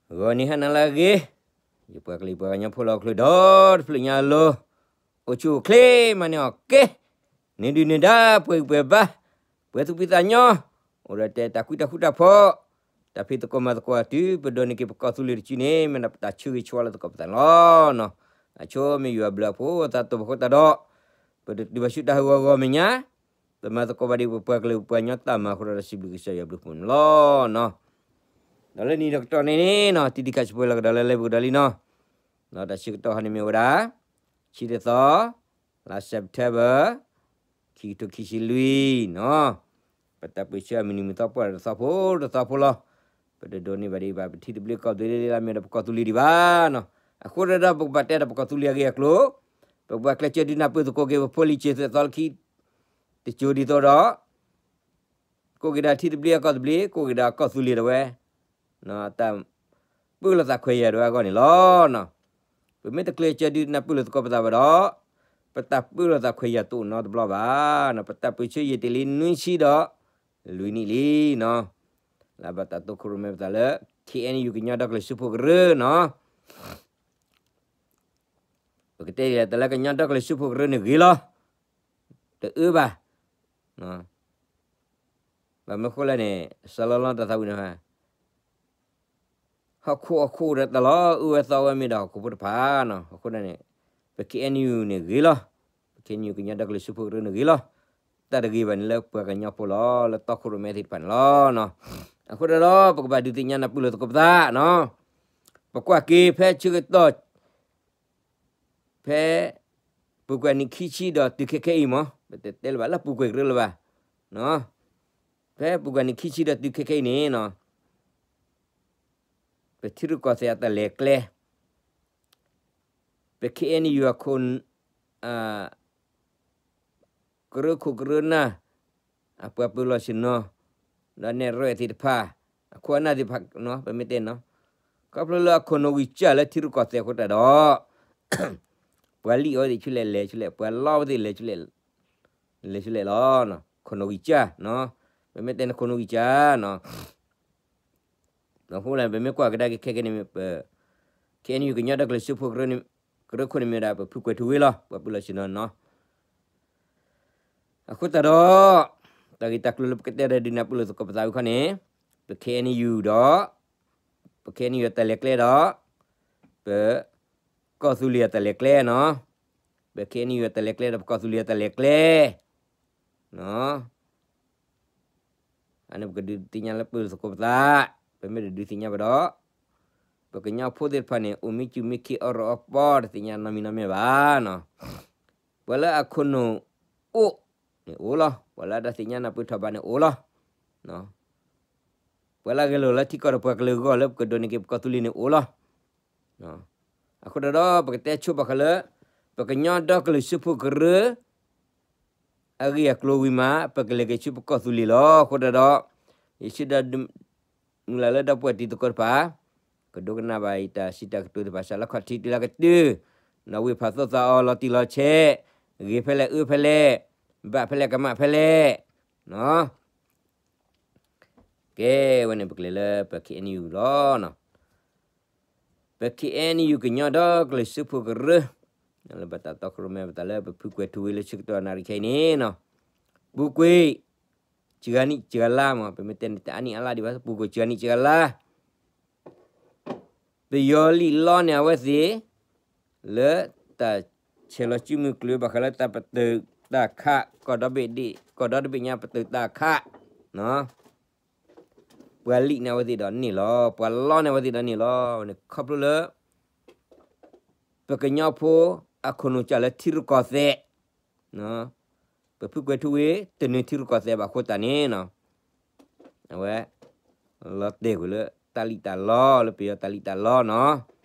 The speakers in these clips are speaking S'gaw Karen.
ဂီၤနံၤဟါနၤလၢအဂ့ၤ, ယပှၤကလုာ်ပှၤကညီဖိလၢဟီၣ်ခိၣ်ဒီတဖျၢၣ်ညါအလိၤ, အိၣ်ဆူၣ်အိၣ်ချ့မၤန့ၢ်အီၣ်က့ၤ, န့ၢ်ဒုၣ်န့ၢ်ဒါ ပှဲၤဂံၢ်ပှဲၤဘါ, ပှဲၤသူၣ်ဖှံသးညီ, အိၣ်ဒီးတၢ်အဲၣ်တၢ်ကွံတၢ်ဃူတၢ်ဖိး, တၢ်ဖံးသကိးမၤသကိးတုၤ ပဒိးန့ၢ်က့ၤပကီၢ်သူလ့ၤတစုန့ၣ် မ့ၢ်ဒၣ်ပတၢ်ဆၢဂ့ၤဆၢဝါလၢသကိးပသးန့ၣ်လီၤ. အဆိမ့ၢ်ယွၤဘျုးအဖှိၣ်သးတိၢ်ပဃိတၢ်ဒီး, ပတတုၤဘၣ်ဆူတၢ်ဟးဂီၤဂီၤမဲာ်ညါ, ပမၤသကိးဘၣ်ဒံးပပှၤကလုာ်ပှၤကညီတၢ်မၤအဃိဒီး စံးဘျုးကစၢ်ယွၤဘျုးဖှိၣ်န့ၣ်လီၤ. ဒီးလၢနံၤဒီးကတီၢ်န့ၣ်နီၤ တံၤတံၤခးစံးပှဲၤလီၤကဒီးလၢလၢပကဒီးလံနီၤ, ဒီးတၢ်ဆၢကတီၢ်ဟီန့ၣ်မ့ၢ်ဝဲဒၣ် ဆံတသီ လါ September ခံကထိခံဆံလွံၢ်နီၤ, ပတၢ်ပၢၢ်ဆၢအမုၢ်နံၤမုၢ်သီပှၢ်တသီဖိတသီဖိလီၤ. ပတဒိးန့ၢ်ဘၣ်ဒံးဘၣ် ပထံသဘျ့ကီၢ်သဘျ့လၢအမ့ၢ်ဒီးပကီၢ်သူလ့ၤဒံးဘၣ်နီၤ. အဃိဒီးပကဘၣ်တဲဒီးပကီၢ်သူလ့ၤအဂ့ၢ်အကျိၤ, ပကဘၣ်ကျဲးစၢးဒုးနၢ်ပၢၢ်သကိးက့ၤပဖိလံၤစၢၤသၢသီလၢခံ တစိၤဒ်သိးဒီး ကိးက့ၤဒီးထံသဘျ့အကီၢ်သဘျ့ ကိးက့ၤဒီးကီၢ်သူလ့ၤဒၣ်ဝဲ, တၢ်ပၢလီၤသးခွဲးယာ်ဒၣ်ဝဲအဂီၢ်န့ၣ်လီၤ. ပမ့ၢ်တကျဲးစၢးဒုးနၢ်ပၢၢ်လိာ်သကိးပသးဘၣ်ဒီး, ပတၢ်ပၢလီၤသးခွဲးယာ်တအိၣ်နီတဘျီဘၣ်. ပတၢ်ပၢၢ်ဆၢယံာ်တ့ၢ်လံနွံဆံဒီးလွံၢ်နံၣ်လံနီၤ, လၢဘၣ်တၢ်တိခိၣ်ရိၣ်မဲပသးလၢ ခ့ၣ်အဲၣ်ယူၣ် ကညီဒီကလုာ်စုဖှိၣ်ကရၢနီၤ. ပကတဲဒ်လဲၣ် တၢ်လၢကညီဒီကလုာ်စုဖှိၣ်ကရၢန့ၣ်ဂ့ၤလီၤ, တအၢဘၣ်. ဘၣ်မနုၤဃိလဲၣ်န့ၣ် စီၤလီလီတၢ်သးဝံၣ်န့ၣ် ဟီၣ်ခိၣ်အခိၣ်ဒီးတၢ်လီၤအုၣ်ဝဲသီဝဲမ့ၢ်ဒီးဟီၣ်ခိၣ်ဖိတဖၣ်နီၤ. အဃိန့ၣ် ပ ခ့ၣ်အဲၣ်ယူၣ် န့ၣ်ဂ့ၤလီၤ, ပ ခ့ၣ်အဲၣ်ယူၣ် ကညီဒီကလုာ်စုဖှိၣ်ကရၢန့ၣ်ဂ့ၤလီၤ. တၢ်တဂ့ၤဘၣ်န့ၣ်လၢပှၤကညီဖိလီၤ, လၢတီခိၣ်ရိၣ်မဲသ့ၣ်တဖၣ်န့ၣ်လီၤ. အဃိဒီး ပကဘၣ်ဒုးသ့ၣ်ညါနၢ်ပၢၢ်လိာ်သကိးပသးနီၤ. ပကွၢ်က့ၤဖဲဆၢကတီၢ် ဖဲ ပူၤကွံာ်နံၣ်ခံဆံဒီးတုၤခဲခဲအံၤမး, ပတတဲလၢၤဘၣ်လၢပူၤကွံာ်ကရၢလၢၤဘၣ်, ဖဲပူၤကွံာ်နံၣ်ခံဆံဒီးတုၤခဲခဲအံၤန့ၣ်နီၤ, ပထံရူၢ်ကီၢ်သဲးအတၢ်လဲၤကျဲ, ပ ခ့ၣ်အဲၣ်ယူၣ် အခိၣ် ကရၢခိၣ်ကရၢနၢ်, အပှၤပၢၤလီၢ်ဆ့ၣ်နီၤ, ဒီးနဲၣ်ရွဲၣ်သ့ၣ်တဖၣ်, အခိၣ်အနၢ်သ့ၣ်တဖၣ်နီၤ, ပမ့ၢ်တဲနီၤ, ခီဖျိလၢအခိၣ်နူာ်ဂံၢ်စၢ်လၢထံရူၢ်ကီၢ်သဲးအဃိတၢ်ဒီး ပှၤလံၣ်အီၤသ့ၣ်ဆူလဲၣ်လဲၤဆူလဲၣ်, ပှၤလီအီၤသ့ၣ်လဲၤဆူလဲၣ်, လဲၤဆူလဲၣ်လီၤ. ခိၣ်နူာ်ဂံၢ်စၢ်, ပမ့ၢ်တဲန့ၣ်ခိၣ်နူာ်ဂံၢ်စၢ်နီၤ. အဃိန့ၣ် ပမ့ၢ်ကွၢ်ကဒါက့ၤခဲခဲန့ၣ်မ့ၢ်ပ ခ့ၣ်အဲၣ်ယူၣ် ကညီဒီကလုာ်စုဖှိၣ်ကရၢခိၣ်န့ၣ်မ့ၢ်ဝဲဒၣ် ပဖုကွဲၤထူဝ့လီၤ, ပှၤပၢၤလီၢ်ဆ့ၣ်နီၤနီၤ. အဃိသတးဒီး တၢ်ဂ့ၢ်တၢ်ကျိၤလၢပကတဲဒီးဒုးနၢ်ပၢၢ်လိာ်သကိးပသးဝံၤခီန့ၣ်, ပ ခ့ၣ်အဲၣ်ယူၣ် ဒီး ပ ခ့ၣ်အဲၣ်ယူၣ် အတၢ်လဲၤကျဲဒီး ပ ကီၢ်သူလ့ၤအတၢ်လဲၤကျဲနီၤ, ပ ခ့ၣ်အဲၣ်ယူၣ် အတၢ်လဲၤကျဲဒီးပကီၢ်သူလ့ၤအတၢ်လဲၤကျဲ အန့ၣ်ပကဒုးသ့ၣ်ညါလၢပၢၢ်လိာ်သကိးပသး, ပမ့ၢ်တဒုးသ့ၣ်ညါဘၣ်ဒီး ပကညီဖိသ့ၣ်တဖၣ်န့ၣ် အိၣ်မံစူၣ်မံခ့အီၣ်ရီအီပီ တသ့ၣ်ညါနီတမံၤနီတမံၤဘၣ်. ပှၤလၢအခိၣ်နူာ်အိၣ်န့ၣ်အိၣ်လီၤ, ပှၤလၢအတၢ်သ့ၣ်ညါနၢ်ပၢၢ်ထီၣ်ဘးန့ၣ်အိၣ်လီၤ, ပှၤလၢအဂဲၤလိာ်လၢထံကီၢ်ဒီးပှၤကလုာ်အဂီၢ်လၢပကဒိးန့ၢ်က့ၤပကီၢ်သူလ့ၤန့ၣ်အိၣ်လီၤ. အဃိဒီး ပကတဲဆိဘၣ်ဃးလၢ ပကညီဒီကလုာ်စုဖှိၣ်ကရၢ အဂ့ၢ်အကျိၤဝံၤမး ပကလဲၤက့ၤဆူပကီၢ်သူလ့ၤလီၤ. အဃိဒီး ယဆၢဒီး မုၢ်လၢ်လၢဒီပုၢ်ဝဲၢ်တံၤသကိးတဖၣ် ကဒိကနၣ်ဘၣ်အံၤတၢ်စံးတၢ်ကတိၤသ့ၣ်တဖၣ် စးလၢခီၣ်ထံးတုၤလၢကတၢၢ်, နီၣ်ဝံၣ်ဖးသိသးအီၤလီၤတံၢ်လီၤဆဲး, ဂ့ၤဖဲလဲၣ်အၢဖဲလဲၣ်, ဘၣ်ဖဲလဲၣ်ကမၣ်ဖဲလဲၣ်, ကဲဝဲန့ၣ် ပကလဲၤလၢပ ခ့ၣ်အဲၣ်ယူၣ် လီၤ. ပ ခ့ၣ်အဲၣ်ယူၣ် ကညီဒီကလုာ်စုဖှိၣ်ကရၢ လၢဘၣ်တၢ်တီခိၣ်ရိၣ်မဲပသးလၢပဖုကွဲၤထူဝ့လၢဆၢကတီၢ်နၣ်ရံၣ်ခဲအံၤန့ၣ်နီၤ, ပူၤကွံာ် စှၤနံၣ်စှၤလါမး ပမ့ၢ်တဲန့ၣ် တအါနံၣ်အါလါဒံးဘၣ် ပူၤကွံာ်စှၤနံၣ်စှၤလါ ပယီၤလံၣ်လီန့ၢ်အဝဲသ့ၣ် လၢတၢ်ဆဲးလီၤစုမုၢ်ကျၢၤ ဘၣ်ဃးလၢတၢ်ပတုာ်တၢ်ခး ကီၢ်ဒီဘ့ၣ်ဒ့ၣ် ကီၢ်ဒီတဘ့ၣ်ညါပတုာ်တၢ်ခး ပှၤလံၣ်န့ၢ်အဝဲသ့ၣ်ဒီးန့ၢ်လီၤ ပှၤလီန့ၢ်အဝဲသ့ၣ်ဒီးန့ၢ်လီၤန့ၣ် ခီဖျိလၢ ပကညီဖိအခိၣ်နူာ်စၢ်လၢထံရူၢ်ကီၢ်သဲး ပဖုကွဲၤထူဝ့ တနုာ်ထံရူၢ်ကီၢ်သဲးဘၣ်အဃိသတးန့ၣ် အဝဲ လီၤတဲာ်ကွံာ်လၢတၢ်လံၣ်တၢ်လီ လၢပယီၤတၢ်လံၣ်တၢ်လီနီၤ,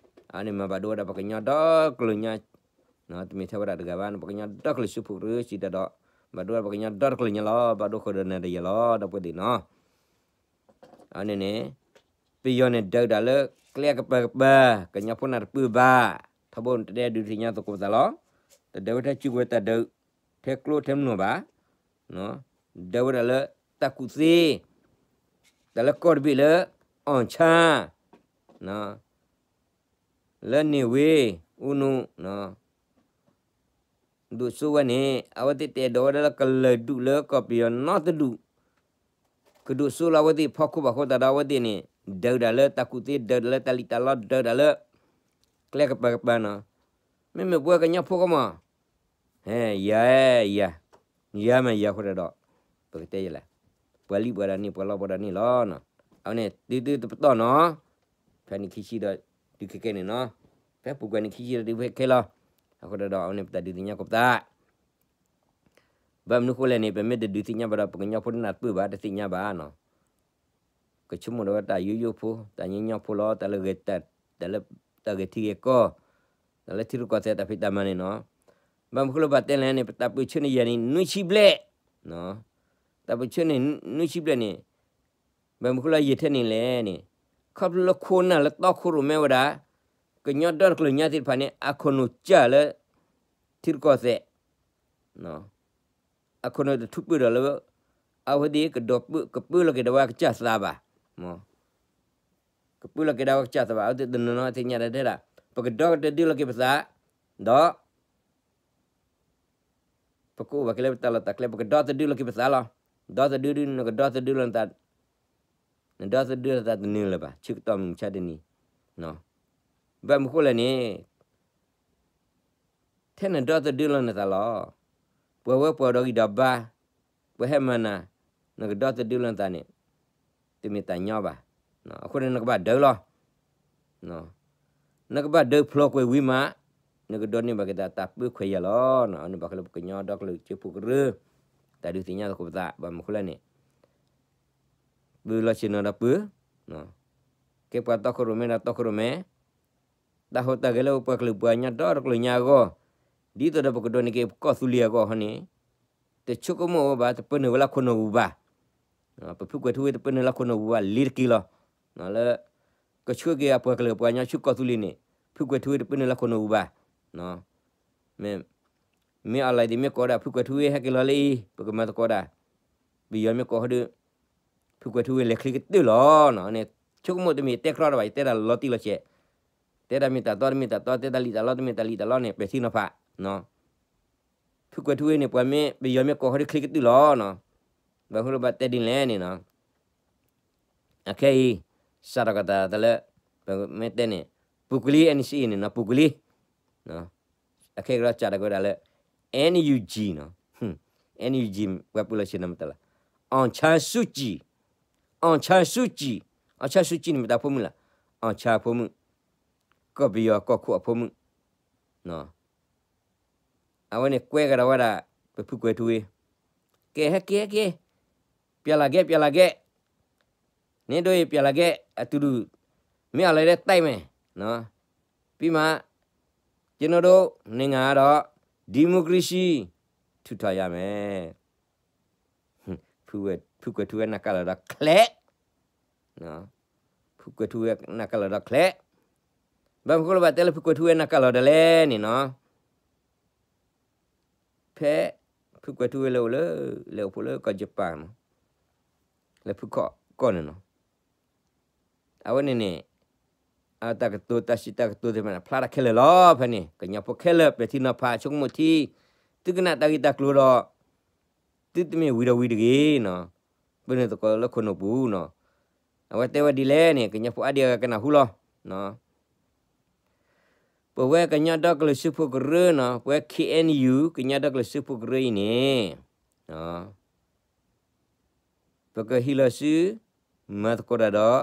အန့ၣ်မ့ၢ်ဘၣ်ဒိဝဲဒၣ်ပှၤကညီဒီကလုာ်ညါ တမ့ၢ်ထဲဝဲဒၣ်တဂၤဘၣ် ပှၤကညီဒီကလုာ်စုဖှိၣ်ကရၢစံးတၢ်ဒီး ဘၣ်ဒိဝဲဒၣ်ပှၤကညီဒီတကလုာ်ညါလီၤ ဘၣ်ဒိဃုာ်ဒီးနၤဒီးယၤလီၤ ဒီပုၢ်ဝဲၢ်သ့ၣ်နီၤ အန့ၣ်န့ၣ် ပယီၤန့ၣ်ဒုးတၢ်လၢကျဲကပၤကပၤ ကညီဖိနၢ်တပၢၢ်ဘၣ် ထီဘိတတဲဒုးသ့ၣ်ညါသကိးပသးလီၤ, တဒုးဝဲထဲစုကဝဲၤတၢ်ဒုး ထဲကျိထဲမုၢ်ဘၣ်, ဒုးဝဲဒၣ်လၢတၢ်ကူၣ်သ့, တၢ်လၢကီၢ်တဘ့ၣ်လၢ အီၣ်ဆၣ် လၢန့ၣ်ဝ့ၢ် အူနူ ဒိၣ်စိဝဲန့ၣ် အဝဲသ့ၣ်တအဲၣ်ဒိးဝဲဒၣ်လၢကလုာ်ဒူၣ်လၢကီၢ်ပယီၤနီတဒူၣ်, ကဒိၣ်စိလၢအဝဲသ့ၣ်ဖီခိၣ်ဘၣ်အဃိသတးဒီး အဝဲသ့ၣ်န့ၣ် ဒုးတၢ်လၢတၢ်ကူၣ်သ့ ဒုးတၢ်လၢတၢ်လံၣ်တၢ်လီ ဒုးတၢ်လၢ ကျဲကပၤကပၤနီၤ, မ့မ့ၢ်ပဝဲကညီဖိကမီၤ ဟဲ ယၤ ယၤ ယၤမးယၤအဃိဒီး ပကတဲယလဲၣ်, ပှၤလံၣ်ပှၤဒီးန့ၣ် ပှၤလီပှၤဒီးန့ၣ်လီၤ. အဝဲန့ၣ် တုၤတုၤတပတီၢ်နီၤ, ဖဲနံၣ်ခံဆံဒီးတုၤခဲကဲန့ၣ်နီၤ, ဖဲပူၤကွံာ်နံၣ်ခံဆံဒီးတုၤခဲကဲလီၤ. အဃိဒီး အဝဲန့ၣ်ပတၢ်ဒုးသ့ၣ်ညါကိးပသး ဘၣ်မနုၤဃိလဲၣ်န့ၣ် ပမ့ၢ်တဒုးသ့ၣ်ညါဘၣ်ဒီး ပကညီဖိတနၢ်ပၢၢ်ဘၣ် တသ့ၣ်ညါဘၣ်နီၤ. ကဆိကမိၣ်ဒီးဝဲတၢ်ယိယိဖိ တၢ်ညီညီဖိလီၤ, တၢ်လၢဂဲၤတၢ် တၢ်လၢ တၢ်ဂဲၤထံဂဲၤကီၢ်, တၢ်လၢထံရူၢ်ကီၢ်သဲးတၢ်ဖံးတၢ်မၤန့ၣ်နီၤ. ဘၣ်မနုၤဃိလၢဘၣ်တဲလဲၣ်န့ၣ် ပတၢ်ပၢၢ်ဆၢန့ၣ်ယၤန့ၣ် နွံဆံဘျဲၣ်, တၢ်ပၢၢ်ဆၢန့ၣ် နွံဆံဘျဲၣ်န့ၣ် ဘၣ်မနုၤဃိလၢယဲၢ်ထဲန့ၣ်လဲၣ်န့ၣ် ခီဖျိလၢခိၣ်နၢ်လၢတီခိၣ်ရိၣ်မဲဝဲဒၣ် ကညီဒီတကလုာ်ညါသ့ၣ်တဖၣ်န့ၣ် အခိၣ်နူာ်စၢ်လၢ ထံရူၢ်ကီၢ်သဲး အခိၣ်နူာ်တထူးပၢၢ်ဒီးလၢ အဝဲသ့ၣ်ကဒီးပၢ ကပၢလီၤက့ၤဒၣ်ဝဲကစၢ်သးဘၣ်, ကပၢလီၤက့ၤဒၣ်ဝဲကစၢ်သးဘၣ် အဝဲသ့ၣ်တနီၤနီၤသ့ၣ်ညါဒၣ်တဲဒၣ် ပကဒီကတၢၢ်ဒုလီၤက့ၤပသး ဒီး ပကအိၣ်ဘၣ်က့ၤလၢပတၢ်လီၢ်တၢ်ကျဲ ပကဒီသဒၢလီၤက့ၤပသးလီၤ. ဒီသဒၢဒု နကဒီသဒၢလီၤနသး နဒီသဒၢလီၤသးတနၢၤလၢၤဘၣ် ဆၢကတီၢ်မုၢ်မဆါတနံၤ ဘၣ်မနုၤဃိလဲၣ်န့ၣ် ထဲနဒီသဒၢလီၤနသးလီၤ ပှၤဝဲပှၤဒီးဂံၢ်ဒီးဘါ ပှၤဟဲမၤနၤ နကဒီသဒၢလီၤနသးန့ၣ် တမ့ၢ်တၢ်ညီဘၣ်. အဃိန့ၣ်နကဘၣ်ဒၢလီၤ နကဘၣ်ဒၢဖျိးကွံာ်ဝံၤမး နကဒိးန့ၢ်ဘၣ်က့ၤသးတၢ်ပၢခွဲးယာ်လီၤ. အန့ၣ်ဘၣ်ဃိလၢပကညီဒီကလုာ်စၢဖှိၣ်ကရၢ တၢ်ဒုးသ့ၣ်ညါသကိးပသး ဘၣ်မနုၤဃိလဲၣ်န့ၣ် ပၢလီၤဆ့ၣ်နီၤဒီးပၢ ကဲပှၤတီခိၣ်ရိၣ်မဲဒီးတီခိၣ်ရိၣ်မဲ တၢ်ဟူးတၢ်ဂဲၤလၢပှၤကလုာ်ပှၤကညီဒီတကလုာ်ညါအဂီၢ် ဒ်သိးဒီးပကဒိးန့ၢ်က့ၤပကီၢ်သူလ့ၤအဂီၢ်ဟီန့ၣ် တဆိကမိၣ်ဝဲဘၣ် တပၢနုာ်ဝဲလၢခိၣ်နူာ်ပူၤဘၣ်. ပဖုကွဲးထူဝ့တပၢနုာ်လၢခိၣ်နူာ်ပူၤဘၣ် လ့ၤတက့ၢ်လီၤ. လၢ ကဆှၢက့ၤအပှၤကလုာ်ပှၤကညီဆူကီၢ်သူလ့ၤန့ၣ် ဖုကွဲးထူဝ့တပၢနုာ်လၢခိၣ်နူာ်ပူၤဘၣ်. မ့ၢ် မ့ၢ်အီၤလဲၣ်ဒ်မ့ၢ်ကိးဒၣ် ဖုကွဲးထူဝ့ဟဲက့ၤလီၤလၢအံၤ ပကမၤသကိးဒၣ် ပယီၤမ့ၢ်ကိးဟီဒီး ဖုကွဲးထူဝ့လဲၤချ့ကတၢၢ်လီၤ. န့ၣ် ဆိကမိၣ်တမ့ၢ်တဲကြီတဘၣ် ယတဲဒၣ်လီၤတံၢ်လီၤဆဲး တဲဒၣ်မ့ၢ်တၢ်တီတမ့ၢ်တၢ်တီ တဲတၢ်လံၣ်တၢ်လီတမ့ၢ်တၢ်လံၣ်တၢ်လီန့ၣ် ပဲာ်ထံနီၤဖး ဖုကွဲးထူဝ့န့ၣ် ပှၤမ့ၢ် ပယီၤမ့ၢ်ကိးဟီဒီးချ့ကတၢၢ်လီၤ. ဘၣ်ဃိလၢဘၣ်တဲဒ်လဲၣ်န့ၣ်နီၤ အခဲအံၤ စးထီၣ်ကတၢၢ်တၢ်လၢ ပမ့ၢ်တဲန့ၣ် ပူၤကွံာ်လံ NCA န့ၣ်နီၤ ပူၤကွံာ်လံ အခဲအံၤစးထီၣ်က့ၤဝဲဒၣ်လၢ NUG နီၤ NUG ပှၤပၢလီၤဆ့ၣ်နီၤမတၤလဲၣ် အောင်ဆန်းစုကြည် အောင်ဆန်းစုကြည် အောင်ဆန်းစုကြည် န့ၣ်မတၤဖိမုၣ်လဲၣ် အောင်ဆန်း အဖိမုၣ် ကီၢ်ပယီၤကီၢ်ခိၣ်အဖိမုၣ် အဝဲန့ၣ်ကွဲကဒီးဝဲဒၣ် ပဖုကွဲးထူဝ့ ကဲဟဲက့ၤဟဲက့ၤ ပြန်လာခဲ့ ပြန်လာခဲ့ နဒိးအံၤ ပြန်လာခဲ့ အတူတူ မင်းအောင်လှိုင်နဲ့တိုက်မယ် ပြီးမှ ကျွန်တော်တို့နိုင်ငံကတော့ ဒီမိုကရေစီ ထူထောင်ရမယ် ဖုကွဲးထူဝ့နၢ်ကလီၤဒီးချဲး ဖုကွဲးထူဝ့နၢ်ကလီၤဒီးချဲး ဘၣ်မနုၤဃိလၢဘၣ်တဲလၢဖုကွဲးထူဝ့နၢ်ကလီၤဒီးလဲၣ်န့ၣ်နီၤ ဖဲ ဖုကွဲးထူဝ့လဲၤအိၣ်လၢ လဲၤအိၣ်ဖှိၣ်လၢကီၢ်ယပၣ်နီၤ လၢဖုခီၣ်ကီၢ်န့ၣ်နီၤ အဝဲန့ၣ်န့ၣ် အတၢ်ကတိၤတၢ်စံးတၢ်ကတိၤသ့ၣ်တဖၣ်န့ၣ် ဖျါတၢ်ခဲလၢာ်လီၤ. ဖဲန့ၣ် ကညီဖိခဲလၢာ်ပဲာ်ထံနီၤဖးဆိကမိၣ်ထံ သုကနၣ်တၢ်ဂ့ၢ်တၢ်ကျိၤဒီး သုတမ့ၢ်ဝံၤဒီးဝံၤတဂ့ၤနီၤ ပၢနုာ်သကိးလၢခိၣ်နူာ်ပူၤနီၤ အဝဲတဲဝဲဒ်လဲၣ်န့ၣ် ကညီဖိအါဒံအါဂၤကနၢ်ဟူလီၤ ပဝဲကညီဒီကလုာ်စၢဖှိၣ်ကရၢနီၤ ပဝဲ KNU ကညီဒီကလုာ်စၢဖှိၣ်ကရၢအံၤန့ၣ် ပကဟံးလီၤစု မၤသကိးတၢ်ဒီး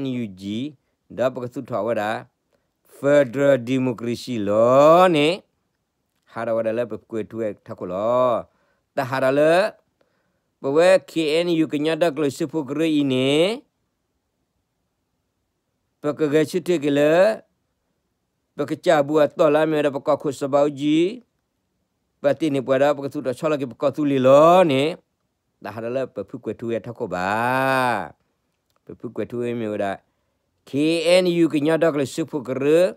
NUG ဒီးပကသူၣ်ထီၣ်ဝဲဒၣ် Federal Democracy လီၤန့ၣ် ဟးထီၣ်ဝဲဒၣ်လၢပဖုကွဲးထူဝ့ထးခိၣ်လီၤ. တၢ်ဟးထီၣ်လၢ ပဝဲ KNU ကညီဒီကလုာ်စၢဖှိၣ်ကရၢအံၤန့ၣ် ပကဂဲၤဆၢထၢၣ်က့ၤလၢ ပကစၢ်အဘူးအတီၢ်လၢအမ့ၢ်ဝဲဒၣ်ပကီၢ်ခိၣ်စီၤဘးအူကၠံ ပာ်တ့ၢ်န့ၢ်ပှၤဒီး ပကသူၣ်ထီၣ်ဆီလီၤက့ၤပကီၢ်သူလ့ၤလီၤန့ၣ် တၢ်ဟးထီၣ်လၢပဖုကွဲးထူဝ့ထးခိၣ်ဘၣ်. ပဖုကွဲးထူဝ့မ့ၢ်ဝဲဒၣ် KNU ကညီဒီကလုာ်စၢဖှိၣ်ကရၢ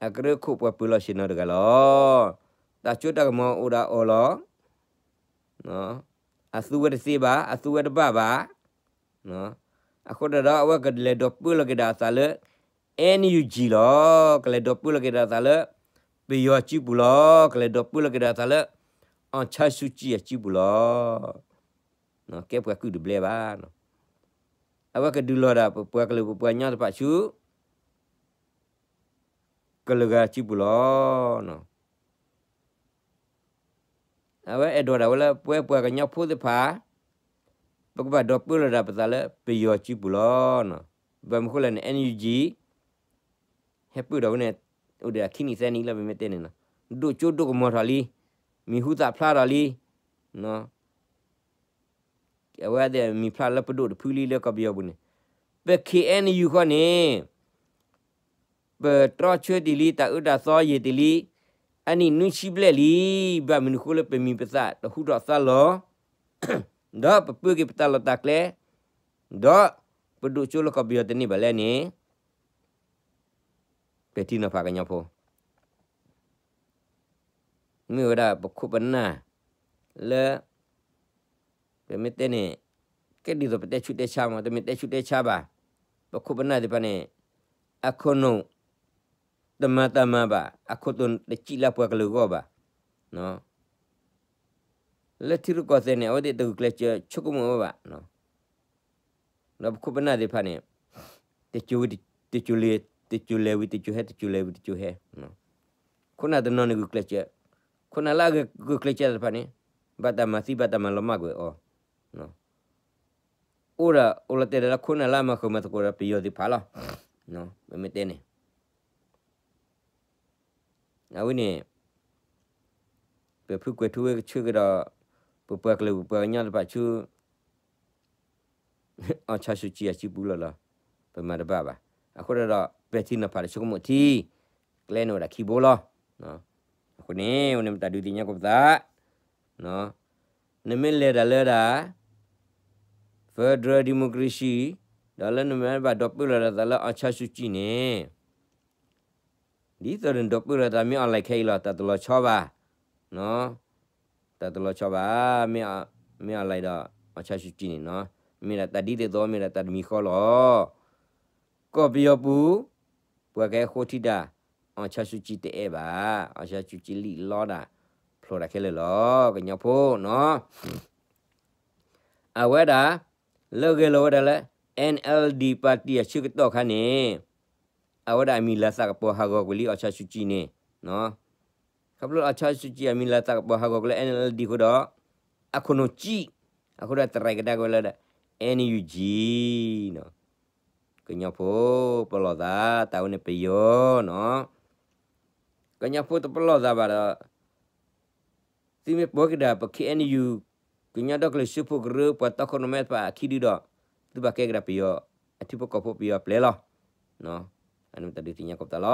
အကရၢခိၣ်ပှၤပၢၤလီၢ်ဆ့ၣ်နီၤတဂၤလီၤ. တၢ်စိတၢ်ကမီၤအိၣ်ဒၣ်အီၤလီၤ. အသူဝဲတသ့ဘၣ်, အသူဝဲတဘၣ်ဘၣ်. အဃိတၢ်ဒီး အဝဲကလဲၤဒိးပၢလီၤက့ၤဒၣ်အသးလၢ NUG လီၤ. ကလဲၤဒိးပၢလီၤက့ၤဒီးအသးလၢ ပယီၤစုပူၤလီၤ. ကလဲၤဒိးပၢလီၤက့ၤဒီးအသးလၢ အောင်ဆန်းစုကြည် အစုပူၤလီၤ. ကဲပှၤကုၢ်တဘျဲဘၣ်. အဝဲကဒုးလီၤဒၣ်ပပှၤကလုာ်ပပှၤကညီတဖၣ်ဆူ ကလုာ်ဂၤစုပူၤလီၤ. အဝဲအဲၣ်ဒိးဒၣ်ဝဲလၢပဝဲပှၤကညီဖိသ့ၣ်တဖၣ် ပကဘၣ်ဒိးပၢလီၤဒၣ်ပသးလၢပယီၤစုပူၤလီၤ. ဘၣ်မနုၤဃိလဲၣ်န့ၣ် NUG ဟဲပၢၢ်ဒီးဝဲန့ၣ် အိၣ်ဒီးအခံနံၣ်သၢနံၣ်လၢပမ့ၢ်တဲန့ၣ်နီၤ, ဒိၣ်ကၠိဒိၣ်ကမီၤထီၣ်လံ, မံၤဟူသၣ်ဖျါထီၣ်လံ. အဝဲသ့ၣ်မံၤဖျါလၢပဒိၣ်တဖုလံလၢကီၢ်ပယီၤပူၤန့ၣ်, ပ K N U ဃီန့ၣ် ပတြီဆၢတ့ၢ်လံ တၢ်အၢတၢ်သီယံာ်တ့ၢ်လံ, အနံၣ်နွံဆံဘျဲၣ်လံ, ဘၣ်မနုၤဃိလၢပမံၤပသၣ်တဟူထီၣ်သါလီၤ, ဒီးပပၢက့ၤပတၢ်လီၢ်တၢ်ကျဲ, ဒီးပဒိၣ်ကၠိလၢကီၢ်ပယီၤတန့ၢ်ဘၣ်လဲၣ်န့ၣ် ပဲာ်ထံနီၤဖးကညီဖိ မ့ၢ်ဝဲဒၣ်ပခိၣ်ပနၢ်လၢ ပမ့ၢ်တဲန့ၣ် ကဲဒ်သိးပတဲဆူးတဲဆါမး, တမ့ၢ်တဲဆူးတဲဆါဘၣ်. ပခိၣ်ပနၢ်သ့ၣ်တဖၣ်န့ၣ် အခိၣ်နူာ်တမၤတၢ်မၤဘၣ်, အခိၣ်နူာ်တစံၣ်လၢပှၤကလုာ်အဂီၢ်ဘၣ်. လၢထံရူၢ်ကီၢ်သဲးန့ၣ် အဝဲသ့ၣ်တဂုာ်ကျဲးစၢးဆိကမိၣ်ဝဲဘၣ်. ဒီးပခိၣ်ပနၢ်သ့ၣ်တဖၣ်န့ၣ် တစိၤဝံၤတစိၤလဲၤဝံၤတစိၤဟဲ, တစိၤလဲၤဝံၤတစိၤဟဲ. ခိၣ်နၢ်တနီၤန့ၣ်ဂုာ်ကျဲးစၢး, ခိၣ်နၢ်လၢအဂုာ်ကျဲးစၢးသ့ၣ်တဖၣ်န့ၣ် ဘၣ်တၢ်မၤသံဘၣ်တၢ်မၤလီၤမၢ်ကွံာ်အီၤ, အိၣ်ဒီးအိၣ်လီၤတဲာ်ဒီးလၢခိၣ်နၢ်လၢအမၤဃုာ်မၤသကိးဒီးပယီၤသ့ၣ်တဖၣ်လီၤ. ပမ့ၢ်တဲန့ၣ် အဝဲန့ၣ် ပဖုကွဲၤထူဝ့ကဆှၢကဒီး ပပှၤကလုာ်ပပှၤကညီတဖၣ်ဆူ အောင်ဆန်းစုကြည် အစုပူၤလီၤလီၤ, ပမၤတဘၣ်ဘၣ်. အဃိဒီး ပဲာ်ထံနီၤဖးဒီးဆိကမိၣ်ထံ, ကျဲန့ၣ်ဝဲဒၣ်ခံဘိလီၤ. အဃိန့ၣ် ဝဲန့ၣ်မတၤဒုးသ့ၣ်ညါကိးပသး, နမ့ၢ်လဲၤဒၣ်လၢဒၣ် federal democracy ဒီးလၢနမ့ၢ်ဘၣ်ဒိးပၢလီၤဒၣ်သးလၢ အောင်ဆန်းစုကြည် န့ၣ် ဒ်သိးနဒိးပၢလီၤသးမ့ၢ် online ခဲအံၤလီၤ, တၢ်တလီၤဆီဘၣ်, တၢ်တလီၤဆီဘၣ်, မ့ၢ် online ဒီး အောင်ဆန်းစုကြည် န့ၣ်နီၤ, မ့ၢ်ဒၣ်တၢ်ဒ်သိးသိး မ့ၢ်ဒၣ်တၢ်တမံၤဃီလီၤ. ကီၢ်ပယီၤပူၤ ပှၤကဟဲဃိထံတၢ် အောင်ဆန်းစုကြည် တအဲၣ်ဘၣ်, အောင်ဆန်းစုကြည် လံၣ်လီဒၣ် ဖျိးတၢ်ခဲလၢာ်လီၤ ကညီဖိနီၤ. အဝဲဒၣ် လၢဂဲၤလီၤဝဲဒၣ်လၢ NLD party အဆၢကတီၢ်ခါန့ၣ် အဝဲဒၣ်အမံၤလၤသးကပီၤဟးဂီၤကွံာ်လံ အောင်ဆန်းစုကြည် န့ၣ်, ခီဖျိ အောင်ဆန်းစုကြည် အမံၤလၤသးကပီၤဟးဂီၤကွံာ်လၢ NLD အဃိဒီး အခိၣ်နူာ်စံၣ်, အဃိဒီးတရဲၣ်ကဒါက့ၤဝဲလၢ NUG နီၤ. ကညီဖိ ပလီၢ်သး တၢ်ဝဲန့ၣ်ပယီၤနီၤ, ကညီဖိတပလီၢ်သးဘၣ်ဒီး သုမ့ၢ်ပၢက့ၤဒၣ်ပ K N U ကညီဒီကလုာ်စၢဖှိၣ်ကရၢ ပှၤတီခိၣ်ရိၣ်မဲတဖၣ်အခံဒုဒီး သုဘၣ်ကဲက့ၤဒၣ်ပယီၤအထံဖိကီၢ်ဖိ ပယီၤအပျဲၢ်လီၤ. အန့ၣ်တၢ်ဒုးသ့ၣ်ညါကိးပသးလီ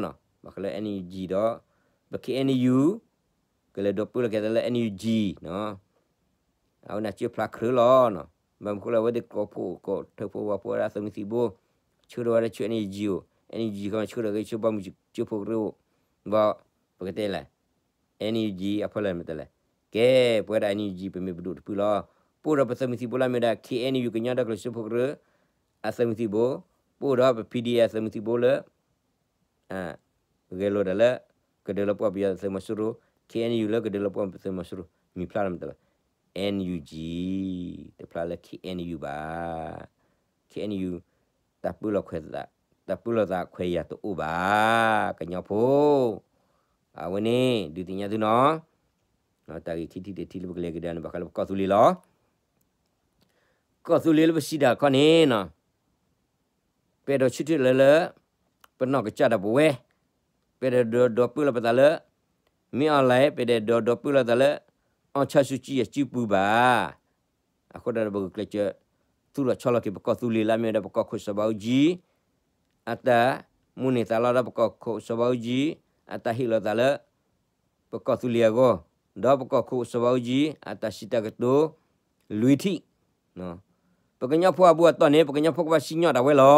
ၤ. ဘၣ်ဃးလၢ NUG ဒီး ပ K N U ကလဲၤဒိးပၢလီၤက့ၤသးလၢ NUG နီၤ, အဝဲန့ၣ်စၢဖျါခရၢလီၤ. ဘၣ်မနုၤဃိလၢအဝဲသ့ၣ်ကိးဖှိၣ်ကိးထၢဖှိၣ်ဝၣ်ဖှိၣ်ဝဲဒၣ်သုးမုၢ်သံၣ်ဘိ, ဆှၢထီၣ်ဝဲဒၣ်ဆူ NUG အိၣ်, NUG ခီဆှၢထီၣ်က့ၤဆူဘီမုၢ်စၢဖှိၣ်ကရၢအိၣ်, ဘၣ် ပကတဲလဲၣ် NUG အဖီလာ်မ့ၢ်တဲလဲၣ်, ကဲ ပဝဲဒၣ် NUG ပမ့ၢ်ပဒိၣ်တဖုလီၤ. ပအိၣ်ဒီးပသုးမုၢ်သံၣ်ဘိလၢအမ့ၢ်ဝဲဒၣ် K N U ကညီဒီကလုာ်စၢဖှိၣ်ကရၢ အသုးမုၢ်သံၣ်ဘိ, ပအိၣ်ဒီးပ P D F အသုးမုၢ်သံၣ်ဘိလၢ ဂဲၤလိာ်ဒၣ်လၢ ကဒၢလီၤပှီၢ်ပယီၤသုးမီၤစိရိၤ, K N U လၢကဒၢလီၤပှီၢ်သုးမီၤစိရိၤ မံၤဖျါလီၤမ့ၢ်တဲလဲၣ်, NUG တဖျါလၢ K N U ဘၣ်. K N U တၢ်ပၢလီၤခွဲးသး, တၢ်ပၢလီၤသးခွဲးယာ်တအိၣ်ဘၣ် ကညီဖိ. အဝဲန့ၣ် ဒုးသ့ၣ်ညါသုနီၤ, တၢ်ဂ့ၢ်ခံထံၣ်တထံၣ်လၢပကလဲၤကဒါန့ၣ် ဘၣ်ဃးလၢပကီၢ်သူလ့ၤလီၤ. ကီၢ်သူလ့ၤလၢပစံးတၢ်ခီန့ၣ်နီၤ, ပအဲၣ်ဒိးဆၢထၢၣ်လၢလၢ ပနီၢ်ကစၢ်ဒၣ်ပဝဲ, ပအဲၣ်ဒိးဒိးပၢလီၤပသးလၢ မ့ၢ်အီၤလဲၣ် ပအဲၣ်ဒိးဒိးပၢလီၤသးလၢ အောင်ဆန်းစုကြည် အစုပူၤဘၣ်. အဃိဒီးပဂုာ်ကျဲးစၢး သူၣ်ထီၣ်ဆီလီၤက့ၤပကီၢ်သူလ့ၤလၢအမ့ၢ်ဝဲဒၣ်ပကီၢ်ခိၣ်စီၤဘးအူကၠံ အတၢ်မိၣ်န့ၢ်သးလီဒီးပကီၢ်ခိၣ်စီၤဘးအူကၠံ အတၢ်ဟ့ၣ်လီၤသးလၢ ပကီၢ်သူလ့ၤအဂီၢ်, ဒီးပကီၢ်ခိၣ်စီၤဘးအူကၠံ အတၢ်စံးတၢ်ကတိၤ လွံၢ်ထံၣ်. ပကညီဖိအဘူးအတီၢ်န့ၣ် ပကညီဖိကဘၣ်စံၣ်ညီၣ်ဒၣ်ဝဲလီၤ.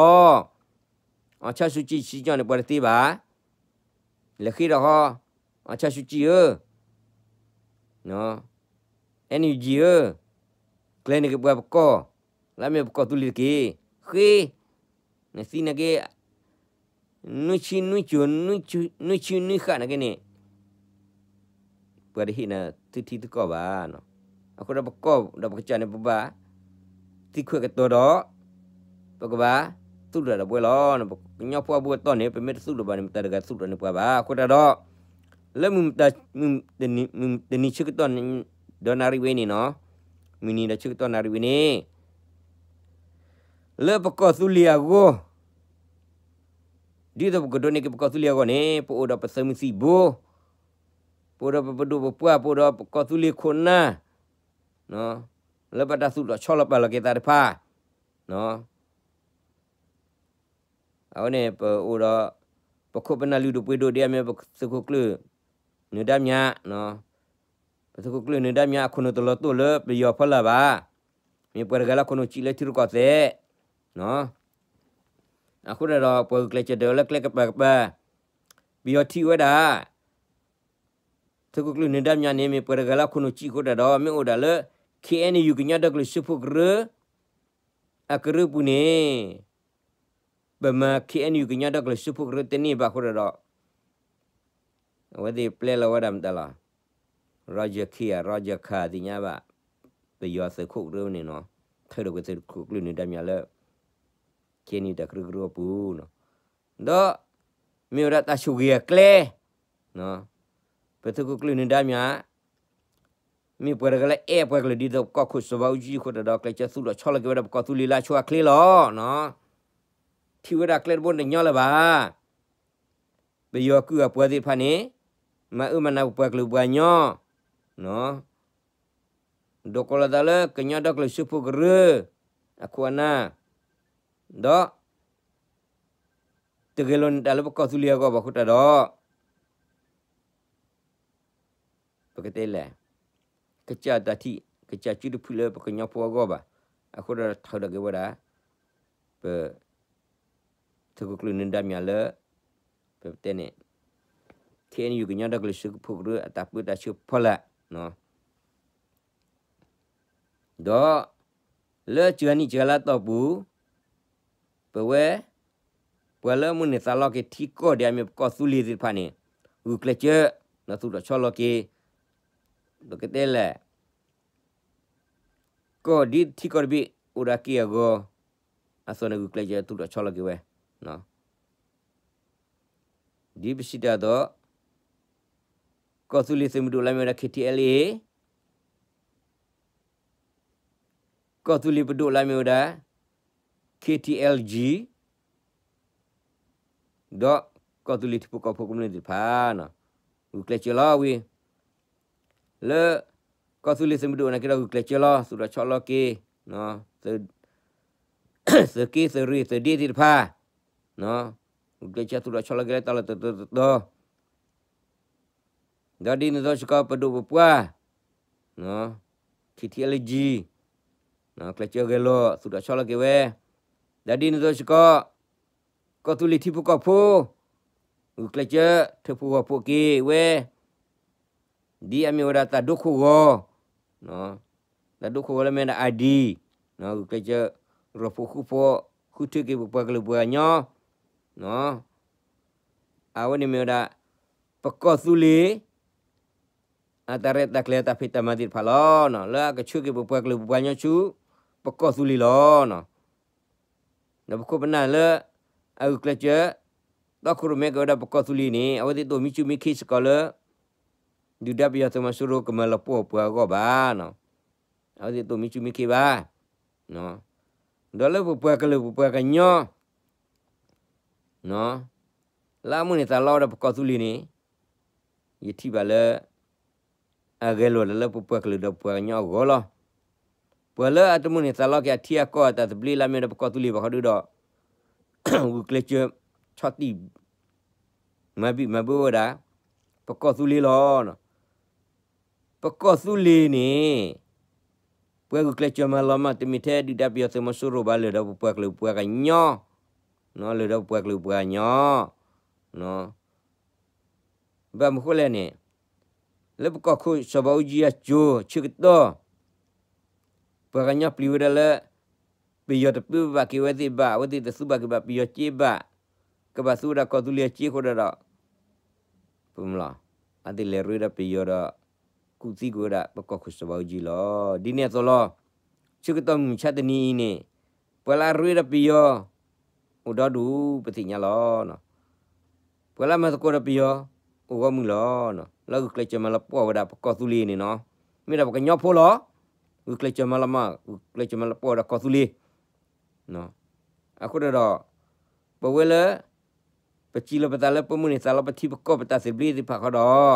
အောင်ဆန်းစုကြည် စံၣ်ညီၣ်န့ၣ် ပှၤတသ့ဘၣ်. လဲၤဃ့ဒီးဃီ, အောင်ဆန်းစုကြည် ဧၢ, NUG ဧၢ, ကျဲၤန့ၢ်က့ၤပှၤပကီၢ် လၢအမ့ၢ်ပကီၢ်သူလ့ၤတက့ၢ်. ဃ့, နသံန့ၢ်က့ၤ နွံဆံနွံစိၤ, နွံဆံနွံဃၣ်န့ၣ်က့န့ၣ် ပှၤတဟ့ၣ်နၤသုထံသုကီၢ်ဘၣ်. အဃိဒီးပကီၢ်ဒီးပကစၢ်န့ၣ် ပဘၣ်သံခွဲးကတီၤဒီး ပကဘၣ်သူၣ်ထီၣ်ဒီးပှဲၤလီၤ. ပကညီဖိအဘူးအတံၢ်န့ၣ် ပမ့ၢ်တသူၣ်ထီၣ်ဘၣ်န့ၣ် မတၤတဂၤသူၣ်ထီၣ်န့ၢ်ပှၤဘၣ်. အဃိတၢ်ဒီး လၢမုၢ်မတၤ မုၢ်တနံၤဆၢကတီၢ်ဒီးနၣ်ရံၣ်ဝဲန့ၣ်နီၤ, မုၢ်နံၤဒီးဆၢကတီၢ်နၣ်ရံၣ်ဝဲန့ၣ် လၢပကီၢ်သူလ့ၤအဂီၢ် ဒ်သိးပကဒိးန့ၢ်က့ၤပကီၢ်သူလ့ၤအဂီၢ်န့ၣ် ပအိၣ်ဒီးပသုးမုၢ်သံၣ်ဘိ, ပအိၣ်ဒီးပပဒိၣ်ပပှၢ်, ပအိၣ်ဒီးပကီၢ်သူလ့ၤခိၣ်နၢ်, လၢဘၣ်တၢ်သူၣ်ထီၣ်ဆီလီၤပာ်လီၤက့ၤသးတဖၣ်, အဝဲန့ၣ် ပအိၣ်ဒီး ပခိၣ်ပနၢ်လုၢ်ဒိၣ်ပှ့ၤဒိၣ်ဒ်အမ့ၢ်ပသုးခိၣ်ကျၢၢ်နၢၤဒါမြ, ပသုးခိၣ်ကျၢၢ်နၢၤဒါမြအခိၣ်နူာ်တလီၤတိၢ်လၢပယီၤဖီလာ်ဘၣ်, မ့ၢ်ပှၤတဂၤလၢအခိၣ်နူာ်စံးလၢထံရူၢ်ကီၢ်သဲး, အဃိဒီး ပှၤဂုာ်ကျဲးစၢးဒၣ်ဝဲလၢကျဲကပၤကပၤ, ပယီၤထံၣ်ဝဲဒၣ် သုးခိၣ်ကျၢၢ်နၢၤဒါမြန့ၣ် မ့ၢ်ပှၤတဂၤလၢအခိၣ်နူာ်စံးအဃိတၢ်ဒီး မ့ၢ်အိၣ်ဒၣ်လၢ ခ့ၣ်အဲၣ်ယူၣ် ကညီဒီကလုာ်စၢဖှိၣ်ကရၢ အကရၢပူၤန့ၣ် ပမၤ ခ့ၣ်အဲၣ်ယူၣ် ကညီဒီကလုာ်စၢဖှိၣ်ကရၢတန့ၢ်ဘၣ်အဃိတၢ်ဒီး အဝဲသ့ၣ်ပျဲလီၤဝဲဒၣ်မတၤလီၤ, Roger Khan ဧါ, Roger Khan သ့ၣ်ညါဘၣ်, ပယီၤသုးခိၣ်ကရၢန့ၣ်နီၤ, ထုးထီၣ်ကွံာ်သုးခိၣ်ကျၢၢ်နၢၤဒါမြလၢ ခ့ၣ်အဲၣ်ယူၣ် တၢ်ကရၢကရိအပူၤနီၤ, ဒီး မ့ၢ်ဝဲဒၣ်တၢ်ဆိၣ်ဂ့ၤအကျဲ ပသုးခိၣ်ကျၢၢ်နၢၤဒါမြ မ့ၢ်ပှၤတဂၤလၢအဲၣ်ပှၤကလုာ်ဒ်သိးပကီၢ်ခိၣ်စီၤဘးအူကၠံအဃိတၢ်ဒီး ကျဲးစၢးသူၣ်ထီၣ်ဆီလီၤက့ၤဝဲဒၣ်ပကီၢ်သူလ့ၤလၢအဆိအချ့လီၤ. ထံၣ်ဝဲဒၣ်ကျဲတဘိတညီလၢၤဘၣ်. ပယီၤကုၢ်အပှၤသ့ၣ်တဖၣ်န့ၣ် မၤအၢမၤနးပပှၤကလုာ်ပှၤကညီ ဒိးကိးလီၤသးလၢကညီဒီကလုာ်စၢဖှိၣ်ကရၢ အခိၣ်အနၢ်, ဒီး တဂဲၤလိာ်န့ၢ်တၢ်လၢပကီၢ်သူလ့ၤအဂီၢ်ဘၣ်အဃိတၢ်ဒီး ပကတဲလဲၣ်, ကစၢ်တၢ်ထံၣ် ကစၢ်စုတဖုလၢပကညီဖိအဂီၢ်ဘၣ်. အဃိဒီးထုးထီၣ်က့ၤဝဲဒၣ် ပ သုးခိၣ်ကျၢၢ်နၢၤဒါမြလၢ ပတဲန့ၣ် ခ့ၣ်အဲၣ်ယူၣ် ကညီဒီကလုာ်စၢဖှိၣ်ကရၢအတၢ်ပၢတၢ်ဆှၢဖီလာ် ဒီး လၢစှၤနံၣ်စှၤလါတီၢ်ပူၤ ပဝဲ ပှၤလၢအမိၣ်န့ၢ်သးလီက့ၤထံကီၢ်ဒ်အမ့ၢ်ပကီၢ်သူလ့ၤသ့ၣ်တဖၣ်န့ၣ် ဂုာ်ကျဲးစၢး ဒီးသူၣ်ထီၣ်ဆီလီၤက့ၤ ပကတဲလဲၣ် ကီၢ်ဒ်ထံကီၢ်တဘ့ၣ်အိၣ်ဒၣ်က့ၢ်အဂီၢ် အသိးန့ၣ်ဂုာ်ကျဲးစၢးသူၣ်ထီၣ်ဆီလီၤက့ၤဝဲ ဒ်ပစံးတၢ်အသိး ကီၢ်သူလ့ၤသုးမုၢ်ဒိၣ်လၢအမ့ၢ်ဝဲဒၣ် ခ့ၣ်ထံၣ်အဲလ်အ့ၣ်, ကီၢ်သူလ့ၤပဒိၣ်လၢအမ့ၢ်ဝဲဒၣ် ခ့ၣ်ထံၣ်အဲလ်ကၠံၣ် ဒီးကီၢ်သူလ့ၤထံဖိကီၢ်ဖိကမျၢၢ်သ့ၣ်တဖၣ် ဂုာ်ကျဲးစၢးလီၤဝံၤ လၢ ကီၢ်သူလ့ၤသုးမုၢ်ဒိၣ်န့ၣ်က့ဒီးဂုာ်ကျဲးစၢးလီၤ သူၣ်ထီၣ်ဆီလီၤက့ၤ သုးက့ သုးရ့ၣ် သုးဒ့သ့ၣ်တဖၣ် ဂုာ်ကျဲးစၢးသူၣ်ထီၣ်ဆီလီၤက့ၤလၢတၢ်လီၢ်တတီၤတတီၤ ဒီးဒ်န့ၣ်အသိးစ့ၢ်ကီးပဒိၣ်ပပှၢ် ခ့ၣ်ထံၣ်အဲလ်ကၠံၣ် ကျဲးစၢးဂဲၤလိာ် သူၣ်ထီၣ်ဆီလီၤက့ၤဝဲ, ဒီးဒ်န့ၣ်အသိးစ့ၢ်ကီး ကီၢ်သူလ့ၤထံဖိကီၢ်ဖိ ဂုာ်ကျဲးစၢး ထၢဖှိၣ်ဂီၢ်ဖှိၣ်က့ၤဝဲ ဒ်အမ့ၢ်ဝဲဒၣ်တၢ်ဒိခိၣ်ဂီၤ တၢ်ဒိခိၣ်ဂီၤလၢမ့ၢ်ဒၣ် ID ဂုာ်ကျဲးစၢး ရီၣ်ဖှိၣ်ဃုဖှိၣ် ဃုထၢက့ၤပပှၤကလုာ်ပှၤကညီ အဝဲန့ၣ်မ့ၢ်ဝဲဒၣ် ပကီၢ်သူလ့ၤ အတၢ်ရဲၣ်တၢ်ကျဲၤတၢ်ဖံးတၢ်မၤသ့ၣ်တဖၣ်လီၤ. လၢအကဆှၢက့ၤပပှၤကလုာ်ပပှၤကညီဆူ ပကီၢ်သူလ့ၤလီၤ. ဒီးပခိၣ်ပနၢ်လၢ အဂုာ်ကျဲးစၢး တီခိၣ်ရိၣ်မဲက့ၤဝဲဒၣ်ပကီၢ်သူလ့ၤန့ၣ် အဝဲသ့ၣ်တအိၣ်မံဆူၣ်မံခ့စ့ၢ်ကီးလၢ ဒုၣ်ဒါပယီၤသုးမီၤစိရိၤကမၤလီၤပှီၢ်ပှၤအဂီၢ်ဘၣ်. အဝဲသ့ၣ်တအိၣ်မံဆူၣ်မံခ့ဘၣ်. ဒီးလၢပပှၤကလုာ်ပပှၤကညီ လၢအမိၣ်န့ၢ်သးလီဝဲဒၣ်ပကီၢ်သူလ့ၤန့ၣ် ယထံၣ်ဘၣ်လၢ အဂဲၤလိာ်လၢပပှၤကလုာ်ဒီးပပှၤကညီအဂီၢ်လီၤ. ပှၤလၢအတမိၣ်န့ၢ်သးလီက့ၤအထံအကီၢ်အတၢ်သဘျ့လၢအမ့ၢ်ဝဲဒၣ်ပကီၢ်သူလ့ၤဘၣ်ဃီဒီး ဂုာ်ကျဲးစၢး ဆီၣ်တံၢ် မၤဘံၣ်မၤဘၢဝဲဒၣ် ပကီၢ်သူလ့ၤလီၤ. ပကီၢ်သူလ့ၤန့ၣ် ပှၤဂုာ်ကျဲးစၢးမၤလီၤမၢ်တမ့ၢ်ထဲဒုၣ်ဒါပယီၤသုးမီၤစိရိၤဘၣ် လၢာ်ဒီးပပှၤကလုာ်ပပှၤကညီ လၢာ်ဒီးပပှၤကလုာ်ပပှၤကညီ ဘၣ်မနုၤဃိလဲၣ်န့ၣ် လၢပကီၢ်ခိၣ်စီၤဘးအူကၠံအစိၤဆၢကတီၢ် ပှၤကညီပျံၤဝဲဒၣ်လၢ ပယီၤတပၢဘၣ်က့ၤဝဲသ့ၣ်ဘၣ် အဝဲသ့ၣ်တသူဘၣ်က့ၤဘၣ်ပယီၤက့ဘၣ်, က ကဘၣ်သူဝဲဒၣ်ကီၢ်သူလ့ၤအစ့အဃိဒီး ပမ့ၢ်လီၤ, အဝဲသ့ၣ်လဲၤရ့ဒီးပယီၤဒီး ကူၣ်သံကွံာ်ဝဲဒၣ်ပကီၢ်ခိၣ်စီၤဘၣ်အူကၠံလီၤ. ဒ်န့ၣ်အသိးလီၤ. ဆၢကတီၢ်မုၢ်မဆါတနံၤအံၤန့ၣ် ပှၤလၢအရ့ဒီးပယီၤ အိၣ်ဒီဒူၣ် ပသ့ၣ်ညါလီၤ. ပှၤလၢအမၤသကိးဒီးပယီၤ အိၣ်ဂီၢ်မုၢ်လီၤ. လၢဂုာ်ကျဲးစၢးမၤလီၤပှီၢ်ဝဲဒၣ်ပကီၢ်သူလ့ၤန့ၣ်နီၤ, မ့ၢ်ဒၣ်ပှၤကညီဖိလီၤ. ဂုာ်ကျဲးစၢးမၤလီၤမး ဂုာ်ကျဲးစၢးမၤလီၤပှီၢ်ဝဲဒၣ်ကီၢ်သူလ့ၤ အဃိဒီး ပဝဲလၢ ပစံးလီၤပသးလၢပမိၣ်န့ၢ်သးလီပထံပကီၢ်ပတၢ်သဘျ့သ့ၣ်တဖၣ်ဃီဒီး ပဘၣ်ဂုာ်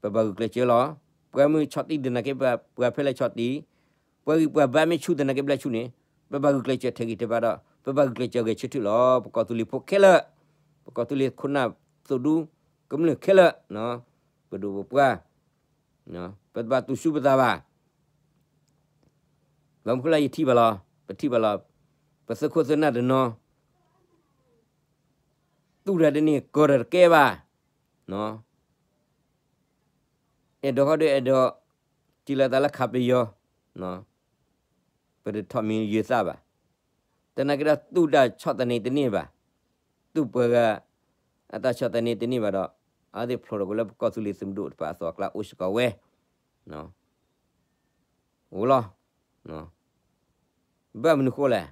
ကျဲးစၢးလီၤ. ပှၤမ့ၢ်ဆီၣ်တံၢ်သနာ်က့ ပှၤဖဲလဲၣ်ဆီၣ်တံၢ်, ပှၤဂံၢ်ပှၤဘါမ့ၢ်ဆူၣ်သနာ်က့ဘျဲၣ်ဆူၣ်န့ၣ် ပဘၣ်ဂုာ်ကျဲးစၢးထဲးဂံၢ်ထဲးဘါဒီး ပဘၣ်ဂုာ်ကျဲးစၢးဂဲၤဆၢထၢၣ်လီၤ. ပကီၢ်သူလ့ၤဖိခဲလၢာ်, ပကီၢ်သူလ့ၤခိၣ်နၢ်သိၣ်ဒူ ကမျၢၢ်ခဲလၢာ်, ပဒိၣ်ပပှၢ်, ပတဘၣ်တူၢ်ဆူၣ်ပသးဘၣ်. ဘၣ်မနုၤဃိလၢယထံၣ်ဘၣ်လီၤ, ပထံၣ်ဘၣ်လီၤ, ပသုးခိၣ်သုးနၢ်တနီၤ သူၣ်တၢ်တန့ၢ် ကီၢ်တၢ်တကဲဘၣ်, အဲၣ်ဒိးဃီဒီးအဲၣ်ဒိး စံးလီၤသးလၢခးပယီၤ, ပတထီၣ်မံၤယၢၤသၣ်ဘၣ်. သနာ်က့ဒီးသူၣ်တၢ်ဆီၣ်သနံးတန့ၢ်ဘၣ်, သူၣ်ပှၤဂၤ အတၢ်ဆီၣ်သနံးတန့ၢ်ဘၣ်ဒီး အဝဲသ့ၣ်ဖျိးထီၣ်ကွံာ်လၢပကီၢ်သူလ့ၤသုးမုၢ်ဒိၣ်တဖၣ်အသိးအကျါအိၣ်စ့ၢ်ကီးဝဲ, အိၣ်လီၤ. ဘၣ်မနုၤဃိလဲၣ်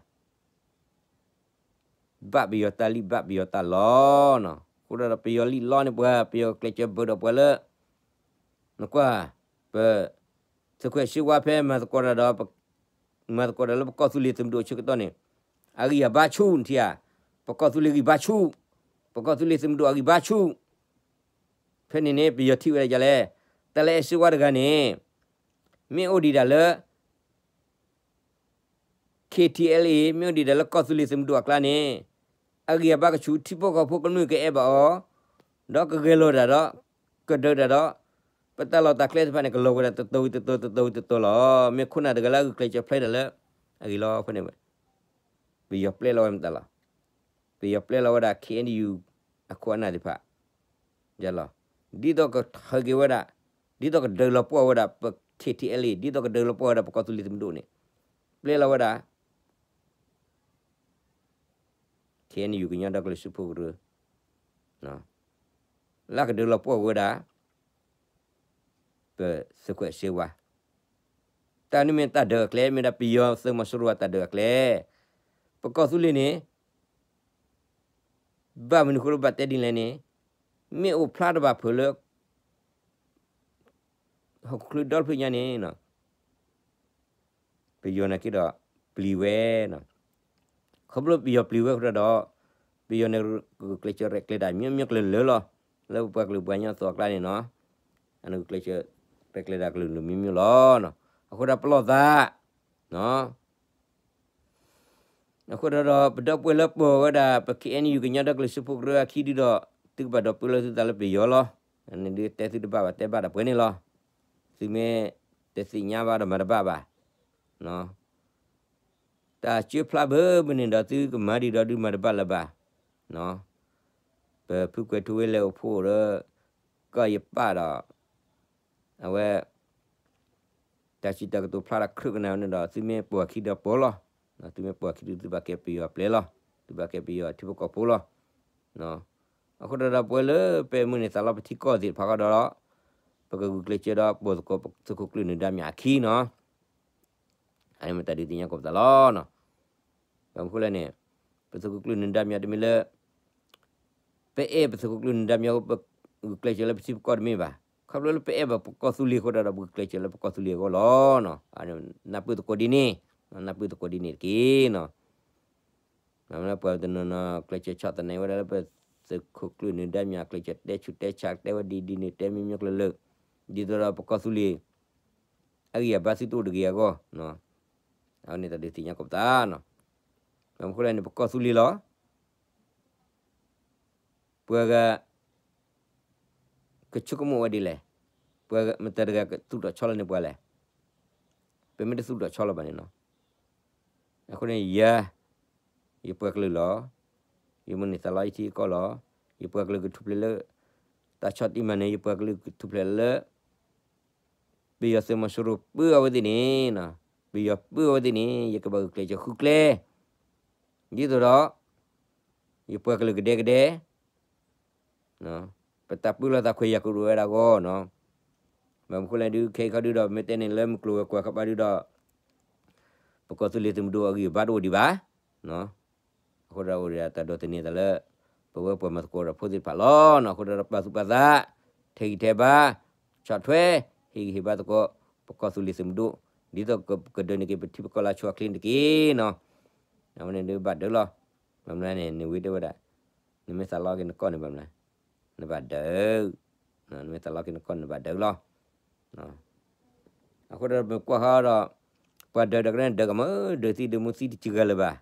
ဘၣ်ပယီၤတၢ်လံၣ်ဘၣ်ပယီၤတၢ်လီၤနီၤ. အဃိဒီးပယီၤလံၣ်လီန့ၢ်ပှၤ ပယီၤကျဲးစၢးဘၢဒီးပှၤလၢ နကွၢ် ပ သုးခွဲးစ့ဝါဖဲမၤသကိးတၢ်ဒီး မၤသကိးတၢ်လၢပကီၢ်သူလ့ၤသုးမုၢ်ဒိၣ်ဆၢကတီၢ်န့ၣ် အဂံၢ်အဘါဆူၣ်နထံၣ်ဧါ, ပကီၢ်သူလ့ၤဂံၢ်ဘါဆူၣ်, ပကီၢ်သူလ့ၤသုးမုၢ်ဒိၣ်အဂံၢ်ဘါဆူၣ်. ဖဲန့ၣ်န့ၣ် ပယီၤထံၣ်ဝဲဒၣ်ဒ်လဲၣ်, တၢ်လၢအဲၣ်စ့ဝါတဂၤန့ၣ် မ့ၢ်အိၣ်ဒံးဒၣ်လၢ ခ့ထံအဲလ်အ့ မ့ၢ်အိၣ်ဒံးဒၣ်လၢကီၢ်သူလ့ၤသုးမုၢ်ဒိၣ်အကျါန့ၣ် အဂံၢ်အဘါကဆူၣ် ထံဖိကီၢ်ဖိကမျၢၢ်ကအဲၣ်ဘၣ်အီၤ, ဒီးကဂဲၤလိာ်တၢ်ဒီး ကဒုးတၢ်ဒီး ပတၢ်လီၢ်တၢ်ကျဲသ့ၣ်တဖၣ်န့ၣ် ကလီၤဝဲဒၣ်တတီၤဝံၤတတီၤ တတီၤဝံၤတတီၤလီၤ. မ့ၢ်ခိၣ်နၢ်တဂၤလၢအဂုာ်ကျဲးစၢးဖျဲဒၣ်လၢ အဂ့ၢ်လီၤဖဲန့ၣ်ဝဲ ပယီၤပျဲလီၤဝဲမတၤလီၤ. ပယီၤပျဲလီၤဝဲဒၣ် ခ့အဲၣ်ယူၣ် အခိၣ်အနၢ်သ့ၣ်တဖၣ် ယလီၤ. ဒ်သိးကထၢက့ၤဝဲဒၣ်, ဒ်သိးကဒုးလီၤပှီၢ်ဝဲဒၣ်ပ ခ့ထံအဲလ်အ့ ဒ်သိးကဒုးလီၤပှီၢ်ဝဲဒၣ်ပကီၢ်သူလ့ၤသုးမုၢ်ဒိၣ်န့ၣ် ပျဲလီၤဝဲဒၣ် ခ့အဲၣ်ယူၣ် ကညီဒီကလုာ်စၢဖှိၣ်ကရၢ လၢကဒုးလီၤပှီၢ်ဝဲဒၣ် ပသုးခွဲးစ့ဝါ. တၢ်န့ၣ်မ့ၢ်တၢ်ဒုးအကျဲ မ့ၢ်ဒၣ်ပယီၤသုးမီၤစိရိၤအတၢ်ဒုးအကျဲ. ပကီၢ်သူလ့ၤန့ၣ် ဘၣ်မနုၤအဃိလၢဘၣ်တဲဒ်လဲၣ်န့ၣ် မ့ၢ်အိၣ်ဖျါတဘၣ်ဖုးလၢ ဟီၣ်ခိၣ်ချၢဒီတဖျၢၣ်ညါန့ၣ် ပယီၤနာ်က့ဒီးပျံၤဝဲနီၤ. ခီဖျိပယီၤပျံၤဝဲအဃိဒီး ပယီၤန့ၣ်ကကျဲးစၢးရဲၣ်ကျဲၤတၢ်မျိုးမျိုးကလုာ်လၢလီၤ. လၢပပှၤကလုာ်ပှၤကညီအသိးအကျါန့ၣ်နီၤ အန့ၣ်ကကျဲးစၢးရဲၣ်ကျဲၤတၢ်ကလုာ်လၢမျိုးမျိုးလီၤ. အဃိဒီးပလီၢ်သး အဃိဒီး ပဒီပုၢ်ဝဲၢ်လၢပၢၤဝဲဒၣ် ပ ခ့အဲၣ်ယူၣ် ကညီဒီကလုာ်စၢဖှိၣ်ကရၢအခံဒုဒီး သုကဘၣ်ဒီးပၢလီၤသုသးလၢပယီၤလီၤ. န့ၣ်ဒုးတဲသုတဘၣ်ဘၣ် တဲဘၣ်ဒီးပှဲၤန့ၣ်လီၤ. သုမ့ၢ်တသ့ၣ်ညါဘၣ်ဒီးမၤတဘၣ်ဘၣ်. တၢ်စၢဖျါဘၢမနုၤဒီး သုကမၤဒံးဒီးဒုးမၤတဘၣ်လၢၤဘၣ်. ပဖုကွဲၤထူဝ့လဲၤအိၣ်ဖှိၣ်ဒီး ကီၢ်ယပၣ်ဒီး အဝဲ တၢ်စံးတၢ်ကတိၤဖျါဒီး ခရၢၣ်ကနၣ်ဝဲန့ၣ်ဒီး သုမ့ၢ်ပိာ်အခံဒီးပိာ်လီၤ. သုမ့ၢ်ပိာ်အခံဒုး သုဘၣ်ကဲပယီၤအပျဲၢ်လီၤ. သုဘၣ်ကဲပယီၤထံဖိကီၢ်ဖိလီၤ. အဃိဒီး ပဝဲလၢပမုၢ်န့ၢ်သးလီပထံကီၢ်သ့ၣ်တဖၣ်ဃီဒီး ပကဂုာ်ကျဲးစၢးဒီး ပိာ်သကိးသုးခိၣ်ကျၢၢ်နၢၤဒါမၠးအခံနီၤ. အန့ၣ်မ့ၢ်တၢ်ဒုးသ့ၣ်ညါကိးပသးလီၤ. ဘၣ်မနုၤဃိလဲၣ်န့ၣ် ပသုးခိၣ်ကျၢၢ်နၢၤဒါမၠးတမ့ၢ်လၢ ပအဲၣ်ပသုးခိၣ်ကျၢၢ်နၢၤဒါမၠးအဃိ ပဂုာ်ကျဲးစၢးလၢပထံပကီၢ်တမ့ၢ်ဘၣ်. ခီဖျိလၢပအဲၣ်ဘၣ်ပကီၢ်သူလ့ၤအဃိဒီး ပဂုာ်ကျဲးစၢးလၢပကီၢ်သူလ့ၤအဂီၢ်လီၤ. နၢ်ပၢၢ်သကိးဒ်န့ၣ်, နၢ်ပၢၢ်သကိးဒ်န့ၣ်တက့ၢ်နီၤ. ပှၤတနီၤနီၤ ကျဲးစၢးဆီၣ်သနံးဝဲဒၣ်လၢပသုးခိၣ်ကျၢၢ်နၢၤဒါမၠး ကျဲးစၢးတဲဆူးတဲဆါ တဲဝဲဒ်ဒ်န့ၣ် တဲမျိုးမျိုးကလုာ်လၢာ်, ဒ်သိးဒီးပကီၢ်သူလ့ၤ အဂံၢ်အဘါသုတအိၣ်တဂ့ၤအဂီၢ်, အဝဲန့ၣ်တၢ်ဒုးသ့ၣ်ညါကိးပသးနီၤ. ဘၣ်မနုၤဃိလဲၣ်န့ၣ် ပကီၢ်သူလ့ၤလီၤ ပှၤဂၤ ကဆိကမိၣ်ဝဲဒ်လဲၣ်, ပှၤမတၤတဂၤကသူၣ်ထီၣ်ဆီလီၤန့ၢ်ပှၤလဲၣ်. ပမ့ၢ်တသူၣ်ထီၣ်ဆီလီၤဘၣ်န့ၣ်နီၤ, အဃိန့ၣ်ယၤ ယပှၤကလုာ်လီၤ. ယမိၢ်န့ၢ်သးလီယထံယကီၢ်လီၤ. ယပှၤကလုာ်ကထူၣ်ဖျဲးလၢ တၢ်ဆီၣ်တံၢ်မၤနၢၤ ယပှၤကလုာ်ကထူၣ်ဖျဲးလၢ ပယီၤသုးမီၤစိရိၤပၢအဝဲသ့ၣ်န့ၣ်, ပယီၤပၢအဝဲသ့ၣ်န့ၣ် ယကဘၣ်ဂုာ်ကျဲးစၢးဃုကျဲ ဒ်သိးဒီး ယပှၤကလုာ်ကဒဲကဒဲ ပတၢ်ပၢလီၤသးခွဲးယာ်ကရူၢ်ဝဲဒၣ်အဂီၢ်နီၤ. ဘၣ်မနုၤဃိလဲၣ်ဒုး ခဲအံၤခီဒုးဒီး မ့ၢ်တဲန့ၣ်လၢမုၢ်ကျိၤဝဲၤကွာ်ခီပၤဒုးဒီး ပကီၢ်သူလ့ၤသုးမုၢ်ဒိၣ်အဂံၢ်အဘါတအိၣ်ဒံးဘၣ်. အဃိဒီးအိၣ်ဒံးတၢ်ဒိးသန့ၤသးလၢ ပဝဲပှၤမၤသကိးဒီးဖိသ့ၣ်တဖၣ်လီၤနီၤ. အဃိဒီးပာ်သူၣ်ပာ်သး ထဲးဂံၢ်ထဲးဘါ ဆီၣ်ထွဲ ဟ့ၣ်ဂံၢ်ဟ့ၣ်ဘါသကိး ပကီၢ်သူလ့ၤသုးမုၢ်ဒိၣ် ဒ်သိးကဒိးန့ၢ်က့ၤပထံပကီၢ်လၢအဆိအချ့န့ၣ်တက့ၢ်နီၤ. အဝဲန့ၣ်ဒုးဘၣ်ဒၢးလီၤ. ဘၣ်မနုၤန့ၣ် နဝံၤတဲဝဲဒၣ် နမ့ၢ်သးလီက့ၤနကီၢ်န့ၣ်ဘၣ်မနုၤ နဘၣ်ဒၢး, နမ့ၢ်သးလီက့ၤနကီၢ်န့ၣ် နဘၣ်ဒၢးလီၤ. အဃိဒီးပကွၢ်ဃီဒီး ပှၤဒၢးတကရၢန့ၣ် ဒၢးကမၢ ဒၢးသံဒၢးမူသံတစှၤဂၤလၢၤဘၣ်.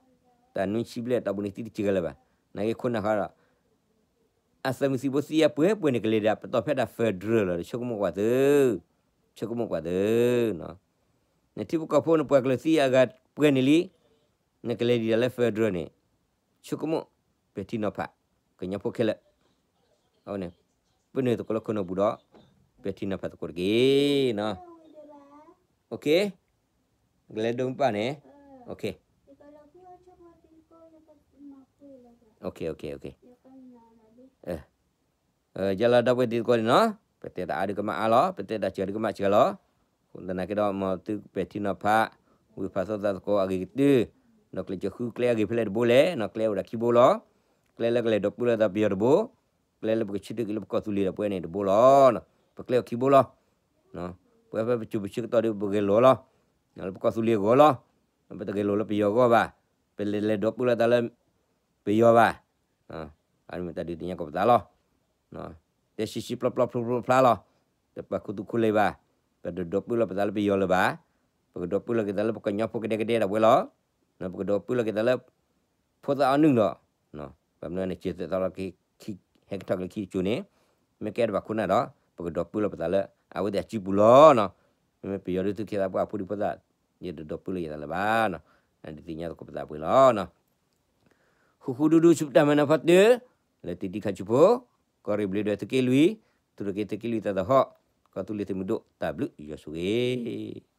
တၢ်နွံဆံဘျဲၣ်တီၢ်ပူၤန့ၣ်သံတစှၤဂၤလၢၤဘၣ်. နာ်က့ခိၣ်နၢ်ဃီဒီး အသုးမုၢ်သံၣ်ဘိသံအပှဲၤပှဲၤန့ၣ် ကလဲၤဒၣ်ပတီၢ်ဖဲဒၣ် federal လီၤ. ဆိကမိၣ်ကွၢ်သု, ဆိကမိၣ်ကွၢ်သု, နထံဖိကီၢ်ဖိနပှၤကလုာ်သံအဂၤပှဲၤန့ၣ်လံ, နကလဲၤဒံးဒၣ်လၢ federal န့ၣ် ဆိကမိၣ် ပဲာ်ထံနီၤဖး ကညီဖိခဲလၢာ်, အဝဲန့ၣ် ပနုာ်သကိးလၢခိၣ်နူာ်ပူၤဒီး ပဲာ်ထံနီၤဖးသကိးတက့ၢ်နီၤ. ကလဲၤဒိးမုၢ်ပၢ်န့ၣ်, ယလီၤဒီပုၢ်ဝဲၢ်တံၤသကိးန့ၣ်နီၤ, ပတဲတၢ်အါဒုးကမၣ်အါလီၤ, ပတဲတၢ်စှၤဒုးကမၣ်စှၤလီၤ. သနာ်က့ဒီး မ်သုပဲာ်ထံနီၤဖး ဝံဖးသိသးသကိးအဂ့ၤကတၢၢ်, ဒီးကျဲးစၢးဃုကျဲအဂ့ၤဖဲလဲၣ်တဘိလဲၣ်နီၤ, ကျဲအိၣ်ဒၣ်ခံဘိလီၤ. ကျဲလၢကလဲၤဒိးပၢလီၤသးပယီၤတဘိ, ကျဲလၢပကဆၢထၢၣ်က့ၤလၢပကီၢ်သူလ့ၤဒီးပဝဲန့ၣ်တဘိလီၤ. ပကျဲအိၣ်ခံဘိလီၤ. ပဝဲဖဲပစိၤပဆၢကတီၢ်ဒီးပဂဲၤလိာ်လီၤ, လၢပကီၢ်သူလ့ၤအဂီၢ်လီၤ. ပတဂဲၤလိာ်လၢပယီၤအဂီၢ်ဘၣ်, ပလဲၤလဲၤဒိးပၢလီၤသးလၢ ပယီၤဘၣ်. အမ့ၢ်တၢ်ဒုးသ့ၣ်ညါကိးပသးလီၤ. တဲဆံးဆံးပျီပျီဖျိဖျိဖျါလီၤ. တပာ်ခူသူၣ်ခူလံာ်ဘၣ်, ပတဒိးပၢလီၤပသးလၢပယီၤလၢၤဘၣ်. ပကဒိးပၢလီၤက့ၤသးလၢပကညီဖိကဒဲကဒဲဒၣ်ဝဲလီၤ. ပကဒိးပၢလီၤက့ၤသးလၢ ဖိသၣ်အီနုၢ်လီၤ. ဘၣ်မနုၤန့ၣ် စၢၤသွဲၣ်သီလီၤက့ၤ ဟဲကထီၣ်က့ၤလၢခံတစိၤန့ၣ်, မ့ၢ်ကဲတဘၣ်ခိၣ်နၢ်ဒီး ပကဒိးပၢလီၤပသးလၢ အဝဲသ့ၣ်အစုပူၤလီၤနီၤ. မ့မ့ၢ်ပယီၤဒုးသုခံသးပှၢ်အဖိဒံဖိသၣ်, ယတဒိးပၢလီၤယသးလၢၤဘၣ်နီၤ. ဒုးသ့ၣ်ညါသကိးပသးပှဲၤလီၤနီၤ. ဃူဃူဒူဒူဆူပတၢ်မၤနၢၤဖီတၢၢ် လၢတံၤတံၤခါဆူဖိ, ကီၢ်ရ့ၣ်ဘျ့ဒွဲၣ်သုးက့လွံၢ်, သုးရ့ၣ်က့ၤသုးက့လွံၢ်သးသဟီၣ်, ကီၢ်သူလ့ၤသုးမုၢ်ဒိၣ်တၢ်ဘျုးယွၤဆိၣ်ဂ့ၤ